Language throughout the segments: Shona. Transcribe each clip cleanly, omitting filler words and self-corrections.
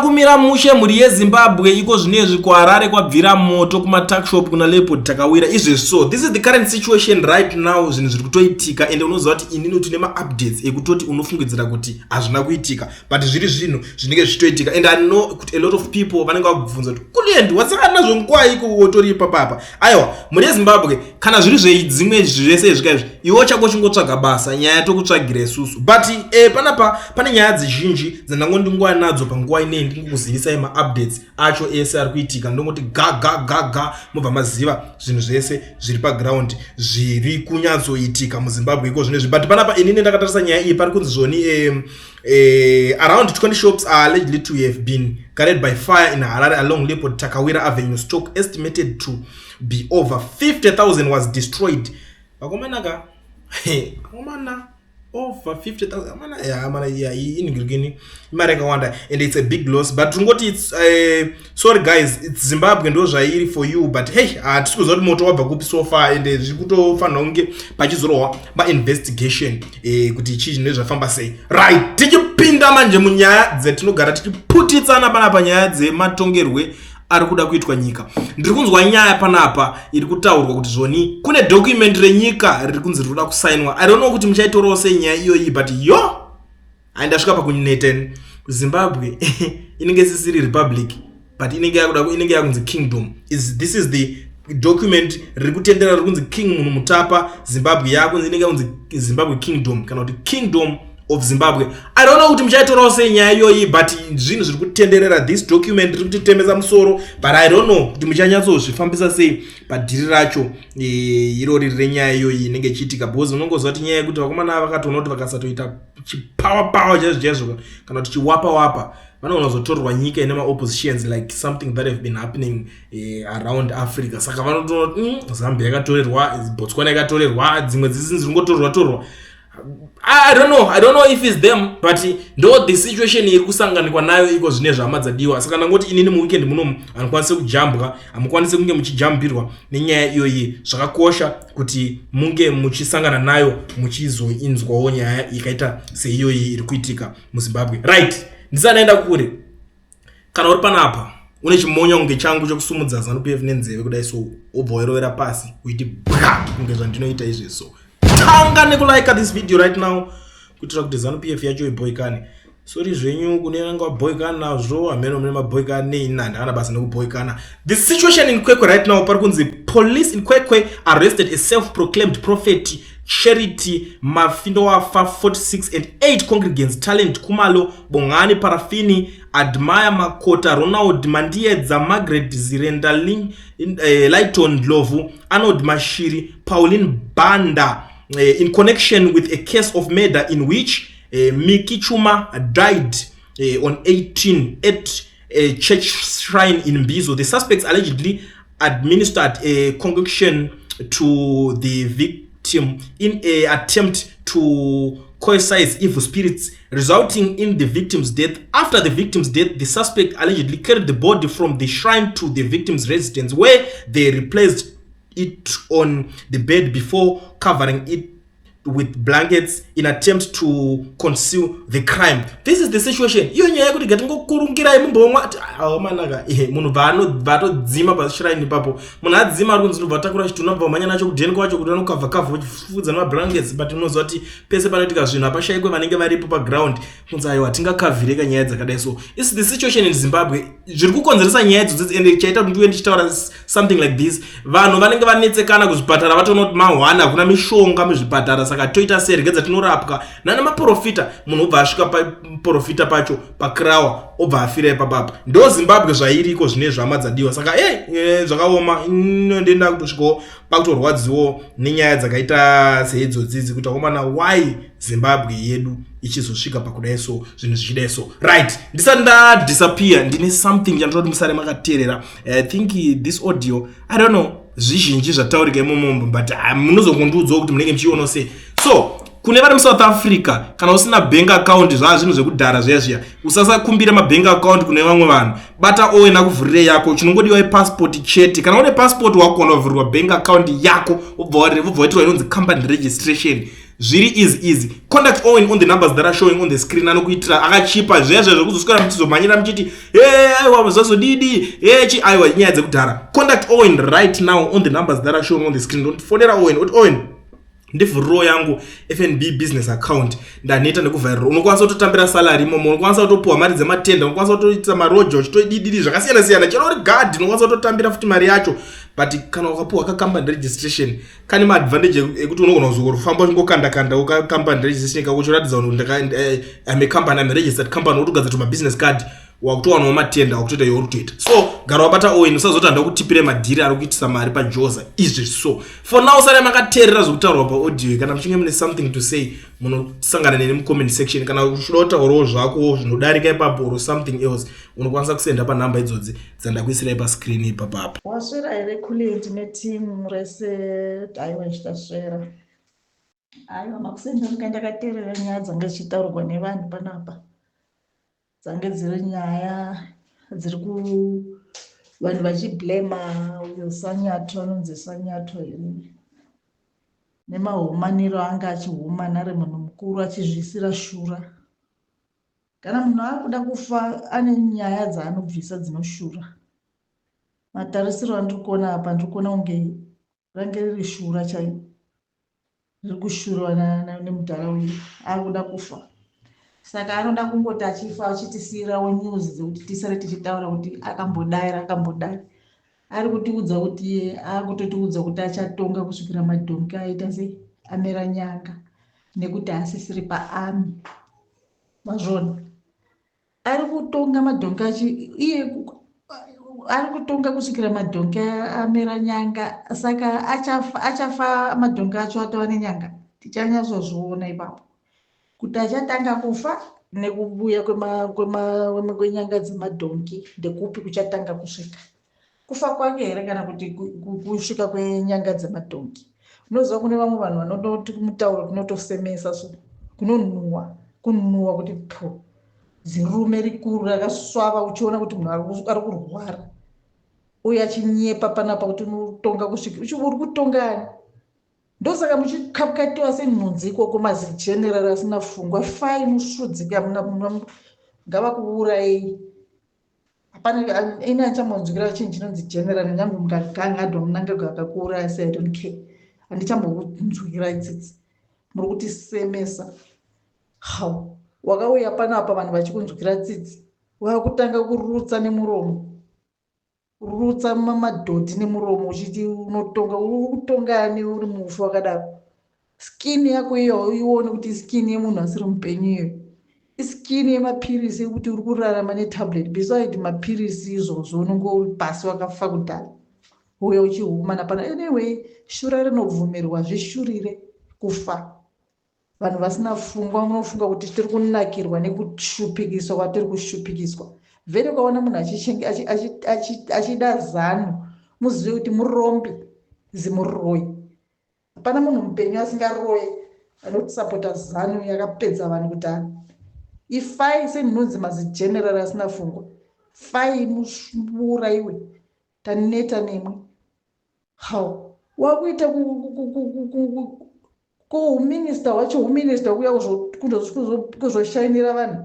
Hazvina kumira mushe, mhuri yeZimbabwe. Iko zvinezvi kuHarare kwabvira moto kumatuckshop kuna Leopold Takawira izvezvi. So this is the current situation right now. Zvinhu zviri kutoitika, ende unoziva kuti inini tine maupdates ekutoti unofungidzira kuti hazvina kuitika, but zviri zvinhu zvinenge zvichitoitika. And I know kuti a lot of people vanenge vakubvunza kuti, "Kulend, wasangana nazvo nguwai kuotori ipapapa?" Aiwa, mhuri yeZimbabwe, kana zviri zvedzimwe zvese izvika izvi, iwe chako chingotsvaga basa, nyaya tokutsvagira isusu. But panapa pane nyaya dzizhinji dzandangondinguva nadzo panguva inei. Ndingokuzivisai maupdates acho ese ari kuitika. Ndongoti ga ga ga ga, mobva maziva zvinhu zvese zviri paground, zviri kunyatsoitika muZimbabwe iko zvinezvi. But panapa inini ndakatarisa nyaya iyi, pari kunzi zvoni around 20 shops are allegedly to have been gutted by fire in Harare along Leopold Takawira Avenue. Stock estimated to be over 50,000 was destroyed. Vakomanaka, vakomana, over 50,000 mana ya mana ya inigirikini, imari yakawanda, and it's a big loss. But tingoti it's sorry guys, it's Zimbabwe, ndo zvairi for you. But hey, hatisi kuziva kuti moto wabva kupi so far, and zviri kutofanira kunge pachizorohwa mainvestigation kuti chii zvinenge zvafamba sei. Right, tichipinda manje munyaya dzatinogara tichiputitsana panapa, nyaya dzematongerwe ari kuda kuitwa nyika. Ndiri kunzwa nyaya panapa iri kutaurwa kuti zvoni kune document renyika riri kunzi riri kuda kusainwa. I don't know kuti muchaitorawo sei nyaya iyoyi, but yo, handasvika pakuneten Zimbabwe inenge isisiri republic, but inenge yakuda, inenge yakunzi kingdom. Is this is the document riri kutendera, riri kunzi King Munhu Mutapa. Zimbabwe yakunzi, inenge yakunzi Zimbabwe Kingdom kana kuti Kingdom of Zimbabwe. I don't know kuti muchaitorawo sei nyaya iyoyi, but zvinhu zviri kutenderera. This document riri kutitemesa musoro, but I don't know kuti muchanyatsozvifambisa sei padhiri racho irori renyaya iyoyi inenge ichiitika, because unongoziva kuti nyaya yekuti vakomana vakatoona kuti vakasatoita chipower power chaizvo chaizvo kana kuti chiwapa wapa, vanogona kuzotorerwa nyika ine maoppositions, like something that have been happening around Africa. Saka vanotoona Zambia yakatorerwa, Botswana yakatorerwa, dzimwe dzisi dziri ngotorerwa torwa. I don't know, I don't know if it's them, but ndo the situation iri kusanganikwa nayo iko zvine zvama dzadiwa. Saka ndangoti inini muweekend munomu hamukwanisi kujambwa, hamukwanisi kunge muchijambirwa nenyaya iyoyi. Zvakakosha kuti munge muchisangana nayo, muchizoinzwawo nyaya ikaita seiyoyi iri kuitika muZimbabwe. Right, ndisanaenda kure, kana uri panapa une chimonya kunge changu chokusumudza ZANU PF nenzeve kudai so, wobva wairovera pasi uiti bwa kunge zvandinoita izvezvo, tanga nekulike this video right now kuitira kuti ZANU PF yacho ibhoikane. Sorry zvenyu kune vanenge vabhoikana nazvo, hameno mune mabhoikana neina, handakana basa nekubhoikana. The situation in Kwekwe right now, pari kunzi police in Kwekwe arrested a self-proclaimed prophet, Charity Mafindowafa, 46, and 8 congregants: Talent Kumalo, Bongani Parafini, Admire Makota, Ronald Mandiedza, Margaret Zirenda, Lighton Ndlovu, Arnold Mashiri, Pauline Banda, in connection with a case of murder in which Miki Chuma died on 18 at a church shrine in Mbizo. The suspects allegedly administered a concoction to the victim in a attempt to coerce evil spirits, resulting in the victim's death. After the victim's death, the suspect allegedly carried the body from the shrine to the victim's residence, where they replaced it on the bed before covering it with blankets in attempt to conceal the crime. This is the situation. Iyo nyaya yekuti gatingokurungirai mumbomwa aomanaka, munhu bva atodzima pashrine ipapo. Munhu adzima, ari kunzi ndobva atakura chitunha, bva mhanya nacho kudheni kwacho kuti anokavha kavha uchifudza nemablankets. But unoziva kuti pese panoitika zvinhu hapashayikwe vanenge varipo paground kunzi, "Aiwa, tingakavhireka nyaya dzakadai." So is the situation in Zimbabwe zviri kukonzeresa nyaya idzodzidzi, ende chaita kuti ndiuye ndichitaura something like this, vanhu vanenge vanetsekana kuzvipatara, vatoona kuti mahwana, hakuna mishonga muzvipatara, saka toita sei? Regedza tinorapwa nana maprofita. Munhu obva asvika paprofita pacho pakrawa, obva afira ipapapa. Ndo Zimbabwe zvairiko zvine zvama dzadiwa. Saka e zvakaoma. Ndenda kutosvikawo pakutorwadziwo nenyaya dzakaita seidzodzidzi kuti akomana, why Zimbabwe yedu ichizosvika pakudai so, zvinhu zvichidai so? Right, ndisati ndadisappear, ndine something chandinoda kuti musare makateerera. I think this audio, I don't know zvizhinji zvataurika imomo, but munozongondiudzawo kuti munenge muchionawo sei. So kune vari muSouth Africa, kana usina bank account, zvaa zvinhu zvekudhara zviya zviya, usasakumbira mabank account kune vamwe vanhu. Bata Owen akuvhurire yako. Chinongodiwa ipassport chete. Kana une passport, wakugona kuvhurirwa bank account yako, wobva waitirwa inonzi company registration. Zviri easy easy. Contact Owen on the numbers that are showing on the screen. Anokuitira akachipa zviya zviya zvekuzoswera muchizomhanyira muchiti e aiwa, zvazodidi echi, aiwa, nyaya dzekudhara. Contact Owen right now on the numbers that are showing on the screen. Fonera Owen uti, "Owen, ndivhuriro yangu FNB business account, ndaneta nekuvharirwa." Unokwanisa kutotambira salary imomo, unokwanisa kutopuwa mari dzematenda, unokwanisa kutoita maroja uchitodididi zvakasiyana siyana. Chero uri gadhi, unokwanisa kutotambira futi mari yacho. But kana ukapuwa kacompany registration, kane maadvantage ekuti unogona kuzofamba uchingokanda kanda kacompany registration kako, uchiratidza kuti I'm a company, I'm a registered company. Wotogadzira tumabusiness card, wakutowanawo matenda, wakutoita iwe kutoita. So gara wabata Owen. Usazoti handa kutipire madhiri ari kuitisa mari pajoza izvi. So for now, sare makateerera zvekutaurwa paaudio. Kana muchinge mune something to say, munosangana neni mucomment section. Kana uchida kutaurawo zvako zvinodarika ipapo or something else, unokwanisa kusenda panhamba idzodzi dzandakuisirai pascreen ipapapa. Waswera here, Kulient netimu rese? Aiwa, chitaswera. Aiwa, makuseni muka ndakateerera nyaya dzange dzichitaurwa nevanhu panapa. Dzange dziri nyaya dziri ku vanhu vachiblema uyo Sanyato, anonzi Sanyato here, nemahumaniro anga achihumana ari munhu mukuru, achizviisira shura. Kana munhu akuda kufa, ane nyaya dzaanobvisa dzinoshura. Matarisiro andiri kuona apa, ndiri kuona kunge range riri shura chairo riri kushurwa nemudhara uyu akuda kufa. Saka anoda kungoti achifa achitisiyirawo news dzekuti tisare tichitaura kuti akambodai, akambodai. Ari kutiudza kuti, akutotiudza kuti achatonga kusvikira madhonki aita sei, amera nyanga, nekuti haasisiri paarmy. Mazvona, ari kutonga madhonki achi iye ari kutonga kusvikira madhonki amera nyanga. Saka achafa, achafa madhonki acho atova nenyanga. Tichanyatsozviona ipapo kuti achatanga kufa nekubuya kwenyanga dzemadhonki ndekupi kuchatanga kusvika, kufa kwake here kana kuti kusvika kwenyanga dzemadhonki. Unoziva, kune vamwe vanhu vanototi mutauro kunotosemesa, so kunonhuhwa, kunhuhwa kuti pu zirume rikuru rakaswava, uchiona kuti munhu ari kurwara uye achinyepa panapa kuti unotonga kusvika. Uri kutongani? Ndosaka muchikapukatiwa senhunzi ikoko, mazigeneral asina fungwa. Fai musvudzike, ngavakuurayei. Hapana ini andichambonzwira chinhu chinonzi general. Nyange mukagangadwa, Munangagwa akakuuraya sei, I don't care. Handichambonzwira itsitsi. Muri kutisemesa. Hau, wakauya panapa vanhu vachikunzwira tsitsi, wakutanga kurutsa nemuromo, rutsa madhoti nemuromo, uchiti unotonga. Uri kutongani uri mufi wakadaro? Skin yako iyo, ione kuti skin yemunhu asiri mupenyu iyo iskin yemapirisi, ekuti uri kurarama netablet. Beside mapirisi izvozvo, unonge uri pasi, wakafa kudhara. Uya uchihumana pana. Anyway, shura rinobvumirwa, zvishurire kufa. Vanhu vasina fungwa, munofunga kuti tiri kunakirwa nekushupikiswa kwatiri kushupikiswa. Vhele ukaona munhu achida ZANU, muzive kuti murombi, zimuroyi. Hapana munhu mupenyu asingaroyi anotisapota ZANU yakapedza vanhu kudhara. Ifai senhunzi, mazigeneral asina fungwa. Fai muuraiwe, taneta nemwe. Hau, wakuita ko uminista hwacho, uminista kuya kuzoshainira vanhu.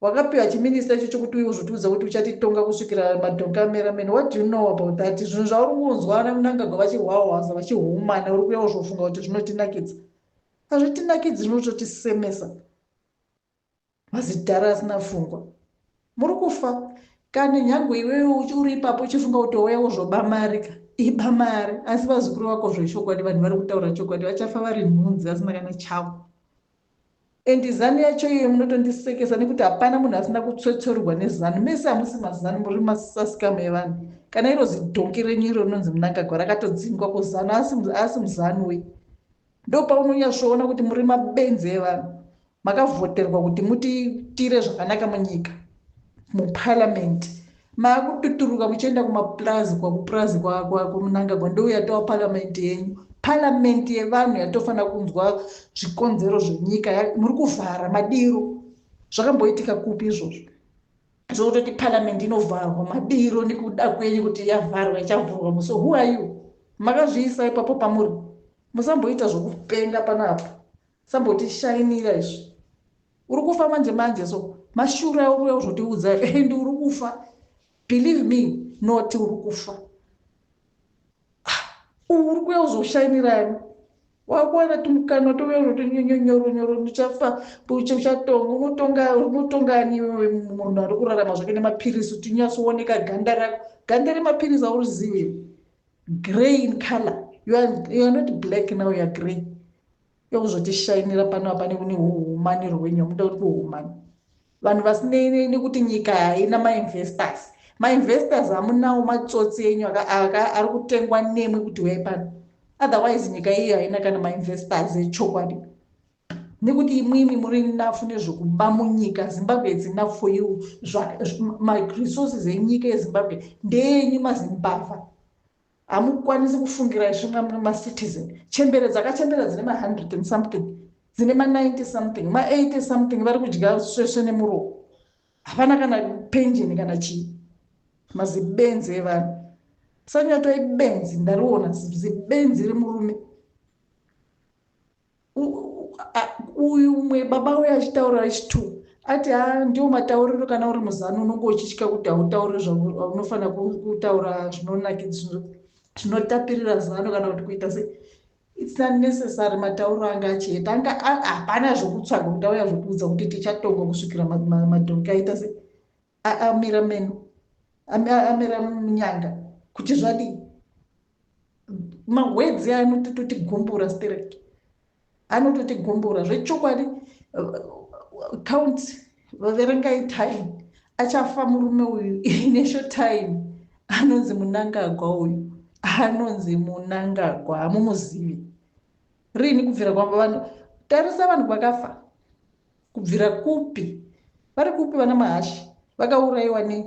Wakapiwa chiminista icho chokuti uye uzotiudza kuti uchatitonga kusvikira madhonki amera mene. What do you know about that? Zvinhu zvauri kunzwa naMunangagwa vachihwahwaza, vachihumana, uri kuya uzofunga kuti zvinotinakidza. Hazvitinakidzi, zvinototisemesa. Mazidhara asina fungwa, muri kufa kani. Nyange iwewe uri ipapo uchifunga kuti wauya kuzoba mari ka, iba mari, asi vazukuru vako, zvechokwadi, vanhu vari kutaura chokwadi, vachafa vari nhunzi vasina kana chavo. And ZANU yacho iyoyo munotondisekesa, nekuti hapana munhu asina kutsotsorwa neZANU. Mese hamusi maZANU, muri masasikamu evanhu. Kana iro zidhonki renyu iro rinonzi Munangagwa rakatodzingwa kuZANU, asi muZANU we. Ndo paunonyatsoona kuti muri mabenzi evanhu. Makavhoterwa kuti mutiitire zvakanaka munyika, muparliament maakututuruka muchienda kumaplazi, kwakupurazi kwaMunangagwa. Ndo yatova parliament yenyu, parliament yevanhu yatofanira kunzwa zvikonzero zvenyika. Muri kuvhara madiro. Zvakamboitika kupi izvozvo, zvokutoti parliament inovharwa madiro nekuda kwenyu, kuti yavharwa, ichavhurwa muso? Who are you? Makazviisa ipapo pamuri. Musamboita zvokupenga panapa. Sambotishainira izvi. Uri kufa manje manje so mashura uri kuuya kuzotiudza and uri kufa. Believe me, not uri kufa. Uri kuuya kuzoshainira yani. Wakuwana tumukanwa touya kuzoti nyoro nyoro ndichafa, uchatonga, unotonga, unotonga ani iwewe, munhu ari kurarama zvake nemapirisi kuti unyatsooneka ganda rako. Ganda remapirisi haurizivi. Grey in color. You are not black now, you are grey. Yokuzotishainira pano apa nekune huhumani rwenyu, muda kuti kuhumani. Vanhu vasinei nekuti nyika haina mainvestors. Mainvestors hamunawo, matsotsi enyu ari kutengwa nemwe kuti uyai pano. Otherwise nyika iyo haina kana mainvestors echokwadi. Nekuti imwimwi muri enough nezvekuba munyika. Zimbabwe, it's enough for you. Maresources enyika yeZimbabwe ndeenyu, mazimbavha. Hamukwanisi kufungira isvi macitizen. Chembere dzakachembera dzine ma100 and something, dzine ma90 something, ma80 something, vari kudya svesve nemuromo. Hapana kana penjeni kana chii. Mazibenzi evanhu. Sanyatwa ibenzi, ndariona zibenzi remurume uyu. Umwe baba uyo achitaura echi2 ati ha, ndiwo matauriro kana uri muzanu unonge uchitya kuti hautauri zvaunofanira kutaura zvinonakidza, zvinotapirira zano kana kuti kuita sei. It's unnecessary matauriro anga achiita anga hapana zvokutsvaga kuti auya zvokuudza kuti tichatonga kusvikira madhonki aita sei, amira meno, amira munyanga, kuti zvadii. Mahwedzi anototigumbura stereki, anototigumbura zvechokwadi. Count, verengai time, achafa murume uyu in short time. Anonzi Munangagwa uyu, anonzi Munangagwa, hamumuzivi rini kubvira kwamba vanhu. Tarisa vanhu vakafa kubvira kupi, vari kupi? Vana Mahashi vakaurayiwa nei?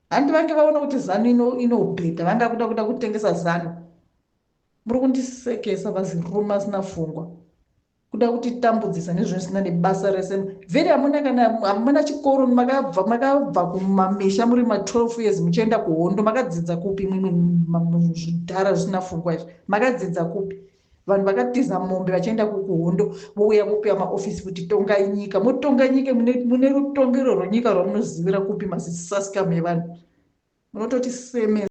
Handi vange vaona kuti zanu inobhedha, vanga kuda kutengesa zanu. Muri kundisekesa, vazirume asina pfungwa, kuda kutitambudzisa nezvinosina nebasa rese. Vheri hamuna kana, hamuna chikoro. Makabva kumamisha muri ma12 years muchienda kuhondo. Makadzidza kupi imwimwe zvidhara zvisina pfungwa izvi? Makadzidza kupi? Vanhu vakatiza mombe vachienda kuhondo, vouya vopiwa maofisi kuti tongai nyika. Motonga nyika? Mune rutongero rwenyika rwamunozivira kupi? Mazisaskamu evanhu, munototi semesa.